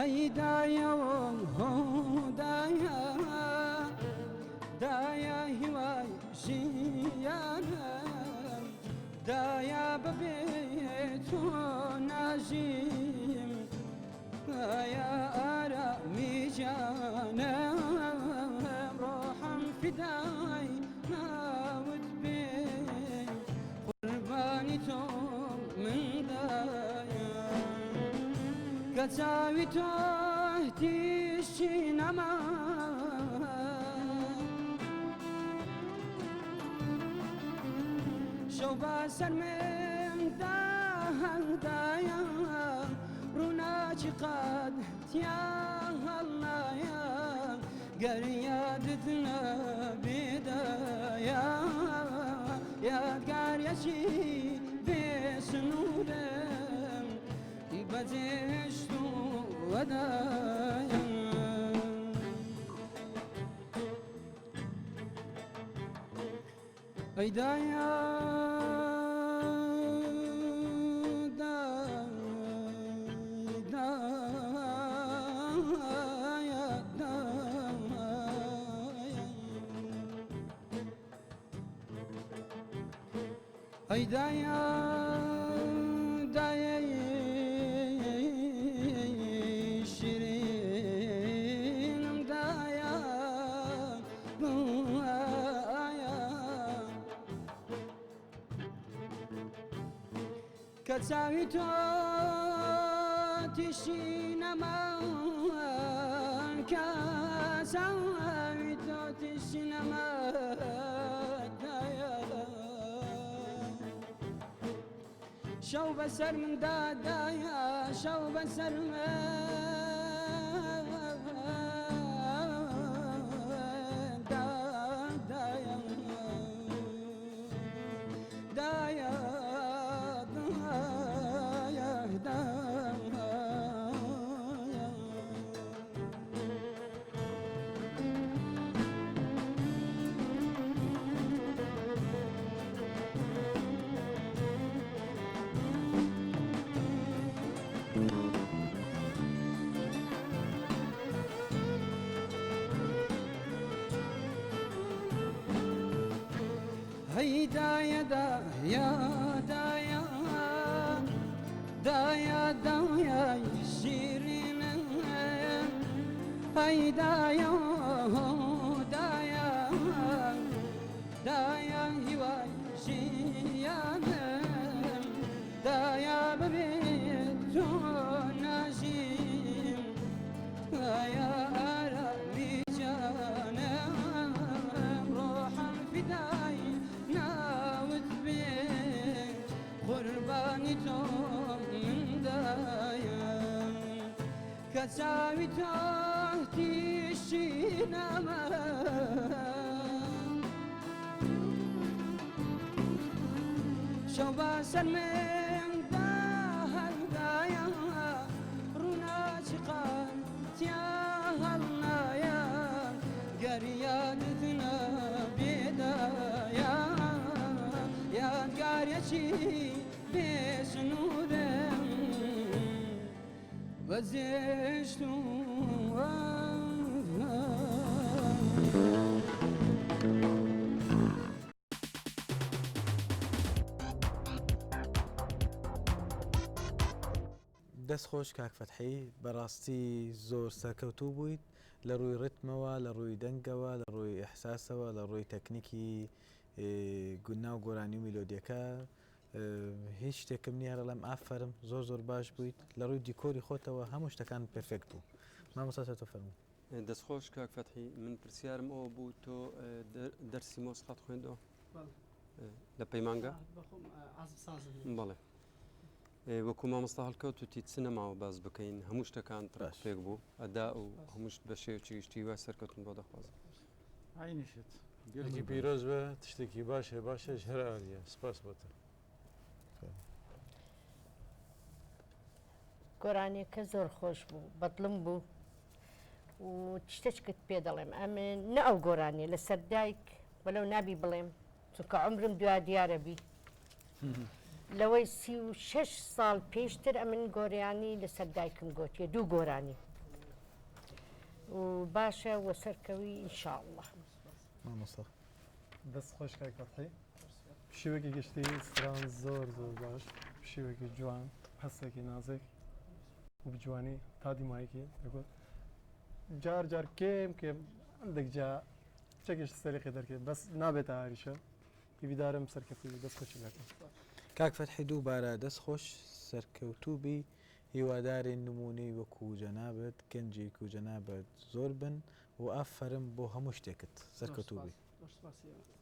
ئەی دایە هۆ دایە دایە هیوای ژیانم دایە بەبێ تۆ ناژیم دایە ئارامی گیانم ڕۆحم فیدای ناوت بێ قوربانی تۆم من دایە کە چاوی تۆ تیشکی نەما شەو بەسەر مندا هەڵدایە ڕووناکی قەد تیا هەڵنایە گەر یادت نەبێدایە یادگاریەکی بێ سنوورم بەجێهێشت و وەدایە. ئەی دایە ئەی دایە دایە شیرینم دایە کە چاوی تۆ تیشی نەما کە چاوی تۆ تیشی نەما شەو بەسەر مندا دایە شەو بەسەر دایە دایە دایە هەی دایە دایە دایە دایە دایە شیرینم هەی دایە دایە دایە هیوای ژیانم دایە بەبێ تۆ ناژیم دایە ئارامی جانم ڕۆحم فیدای ناوت بێ قوربانی تۆم من دایەم کە چاوی تۆ تیشی نەما شەو بەسەر مندا هەڵدایە ڕووناکی قەد تیا هەڵنایە گەر یادت نەبێدایە یادگارێکی بێ سنوورم بەجێشتووە. دەست خۆش کاک فەتحی بەڕاستی زۆر سەرکەوتوو بوویت لە ڕووی ڕیتمەوە لە ڕووی دەنگەوە لە ڕووی ئیحساسەوە لە ڕووی تەکنیکی ناو گۆرانی و میلۆدیەکە هیچ شتێکم نییە هەر ئەڵێم ئافەرم زۆر زۆر باش بوویت لە ڕووی دیکۆری خۆتەوە هەموو شتەکان perfect بوو مامۆستا تۆ فەرموو. دەست خۆش کاک فەتحی من پرسیارم ئەوە بوو تۆ دەرسی مۆسیقات خوێندەوە لە پەیمانگا بەڵێ وەکو مامۆستا هەڵکەوت وتی چ نەماوە باس بکەین هەموو شتەکان ڕێک پێک بوو ئەدا و هەموو شت بە شێوەیەکی گشتی وای سەرکەوتن بۆ دەخوازم. عەینی شت. گەلکی پیرۆز بێ تشتێکی باش هەیە باشە هەر عالیە سپاس بۆ تۆ. گۆرانیەکە زۆر خۆش بوو بەدڵم بوو و شتەچکت پێ دەڵێم ئەمن نە ئەو گۆرانیە لەسەر دایک وەلەو نابی بڵێم چونکە عمرم دوا دیارە بی لەوەی 36 ساڵ پێشتر ئەمن گۆریانی لەسەر دایکم گۆتیە دوو گۆرانی. و باشە وە سەرکەوی ان شاء اللە. مامۆستا. دەست خۆش کاک فەتحی شێوەیەکی گشتی ستران زۆر زۆر باش شێوەیەکی جوان هەستێکی نازک و بجوانی تا دیمایکی دەگوت جار جار کێم کێم هەندێک جا چەکیش سەریقی دەرکرد بەس نابێتە هاریشە هیویدارم سەرکەفتی دەست خۆشی لەکەم. کاک فەتحی دووبارە دەست خۆش سەرکەوتوو بی هیوادارین نموونەی وەکو جەنابت گەنجێک و جەنابت زۆر بن و ئافەرم بۆ هەموو شتێکت زۆر سەرکەوتوو سوپاس بی. زۆر سوپاسی ئێوە.